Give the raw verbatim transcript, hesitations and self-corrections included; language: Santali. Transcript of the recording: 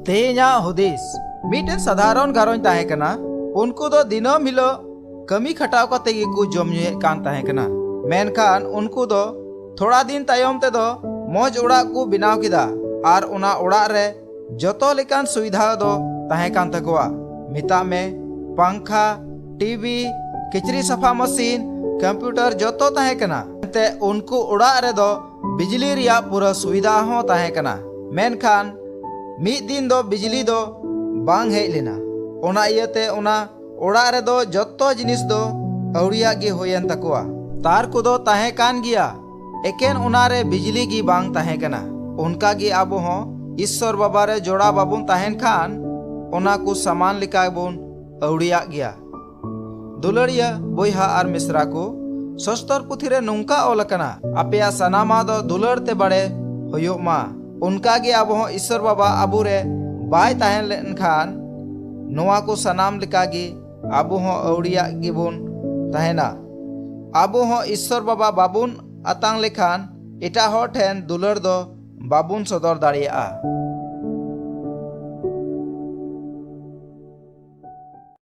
ᱛᱮᱦᱮᱧᱟᱜ ᱦᱩᱫᱤᱥ᱾ ᱢᱤᱫᱴᱮᱱ ᱥᱟᱫᱷᱟᱨᱚᱱ ᱜᱷᱟᱨᱚᱸᱡᱽ ᱛᱟᱦᱮᱸ ᱠᱟᱱᱟ᱾ ᱩᱱᱠᱩ ᱫᱚ ᱫᱤᱱᱟᱹᱢ ᱦᱤᱞᱳᱜ ᱠᱟᱹᱢᱤ ᱠᱷᱟᱴᱟᱣ ᱠᱟᱛᱮ ᱜᱮᱠᱚ ᱡᱚᱢ ᱧᱩᱭᱮᱫ ᱠᱟᱱ ᱛᱟᱦᱮᱸ ᱠᱟᱱᱟ᱾ ᱢᱮᱱᱠᱷᱟᱱ ᱩᱱᱠᱩ ᱫᱚ ᱛᱷᱚᱲᱟ ᱫᱤᱱ ᱛᱟᱭᱚᱢ ᱛᱮᱫᱚ ᱢᱚᱡᱽ ᱚᱲᱟᱜ ᱠᱚ ᱵᱮᱱᱟᱣ ᱠᱮᱫᱟ ᱟᱨ ᱚᱱᱟ ᱚᱲᱟᱜ ᱨᱮ ᱡᱚᱛᱚ ᱞᱮᱠᱟᱱ ᱥᱩᱵᱤᱫᱷᱟ ᱫᱚ ᱛᱟᱦᱮᱸ ᱠᱟᱱ ᱛᱟᱠᱚᱣᱟ᱾ ᱢᱮᱛᱟᱜ ᱢᱮ, ᱯᱟᱝᱠᱷᱟ, ᱴᱤᱵᱷᱤ, ᱠᱤᱪᱨᱤᱡ ᱥᱟᱯᱷᱟ ᱢᱮᱥᱤᱱ, ᱠᱚᱢᱯᱤᱭᱩᱴᱟᱨ, ᱡᱚᱛᱚ ᱛᱟᱦᱮᱸ ᱠᱟᱱᱟ᱾ ᱮᱱᱛᱮ ᱩᱱᱠᱩ ᱚᱲᱟᱜ ᱨᱮᱫᱚ ᱵᱤᱡᱽᱞᱤ ᱨᱮᱭᱟᱜ ᱯᱩᱨᱟᱹ ᱥᱩᱵᱤᱫᱷᱟ ᱦᱚᱸ ᱛᱟᱦᱮᱸ ᱠᱟᱱᱟ᱾ ᱢᱮᱱᱠᱷᱟᱱ ᱢᱤᱫ ᱫᱤᱱ ᱫᱚ ᱵᱤᱡᱽᱞᱤ ᱫᱚ ᱵᱟᱝ ᱦᱮᱡ ᱞᱮᱱᱟ᱾ ᱚᱱᱟ ᱤᱭᱟᱹᱛᱮ ᱚᱱᱟ ᱚᱲᱟᱜ ᱨᱮᱫᱚ ᱡᱚᱛᱚ ᱡᱤᱱᱤᱥ ᱫᱚ ᱟᱹᱣᱲᱤᱭᱟᱜ ᱜᱮ ᱦᱩᱭᱮᱱ ᱛᱟᱠᱚᱣᱟ᱾ ᱛᱟᱨ ᱠᱚᱫᱚ ᱛᱟᱦᱮᱸ ᱠᱟᱱ ᱜᱮᱭᱟ, ᱮᱠᱮᱱ ᱚᱱᱟ ᱨᱮ ᱵᱤᱡᱽᱞᱤ ᱜᱮ ᱵᱟᱝ ᱛᱟᱦᱮᱸ ᱠᱟᱱᱟ᱾ ᱚᱱᱠᱟ ᱜᱮ ᱟᱵᱚ ᱦᱚᱸ ᱤᱥᱥᱚᱨ ᱵᱟᱵᱟ ᱨᱮ ᱡᱚᱲᱟᱣ ᱵᱟᱵᱚᱱ ᱛᱟᱦᱮᱱ ᱠᱷᱟᱱ, ᱚᱱᱟ ᱠᱚ ᱥᱟᱢᱟᱱ ᱞᱮᱠᱟ ᱵᱚᱱ ᱟᱹᱣᱲᱤᱭᱟᱜ ᱜᱮᱭᱟ᱾ ᱫᱩᱞᱟᱹᱲᱤᱭᱟᱹ ᱵᱚᱭᱦᱟ ᱟᱨ ᱢᱤᱥᱨᱟ ᱠᱚ, ᱥᱚᱥᱛᱚᱨ ᱯᱩᱛᱷᱤ ᱨᱮ ᱱᱚᱝᱠᱟ ᱚᱞ ᱟᱠᱟᱱᱟ, ᱟᱯᱮᱭᱟᱜ ᱥᱟᱱᱟᱢᱟᱜ ᱫᱚ ᱫᱩᱞᱟᱹᱲ ᱛᱮ ᱵᱟᱲᱮ ᱦᱩᱭᱩᱜ ᱢᱟ᱾ ᱚᱱᱠᱟ ᱜᱮ ᱟᱵᱚ ᱦᱚᱸ ᱤᱥᱥᱚᱨ ᱵᱟᱵᱟ ᱟᱵᱚ ᱨᱮ ᱵᱟᱭ ᱛᱟᱦᱮᱸ ᱞᱮᱱᱠᱷᱟᱱ, ᱱᱚᱣᱟ ᱠᱚ ᱥᱟᱱᱟᱢ ᱞᱮᱠᱟ ᱜᱮ ᱟᱵᱚ ᱦᱚᱸ ᱟᱹᱣᱲᱤᱭᱟᱜ ᱜᱮᱵᱚᱱ ᱛᱟᱦᱮᱱᱟ᱾ ᱟᱵᱚ ᱦᱚᱸ ᱤᱥᱥᱚᱨ ᱵᱟᱵᱟ ᱵᱟᱵᱚᱱ ᱟᱛᱟᱝ ᱞᱮᱠᱷᱟᱱ, ᱮᱴᱟᱜ ᱦᱚᱲ ᱴᱷᱮᱱ ᱫᱩᱞᱟᱹᱲ ᱫᱚ ᱵᱟᱵᱚᱱ ᱥᱚᱫᱚᱨ ᱫᱟᱲᱮᱭᱟᱜᱼᱟ᱾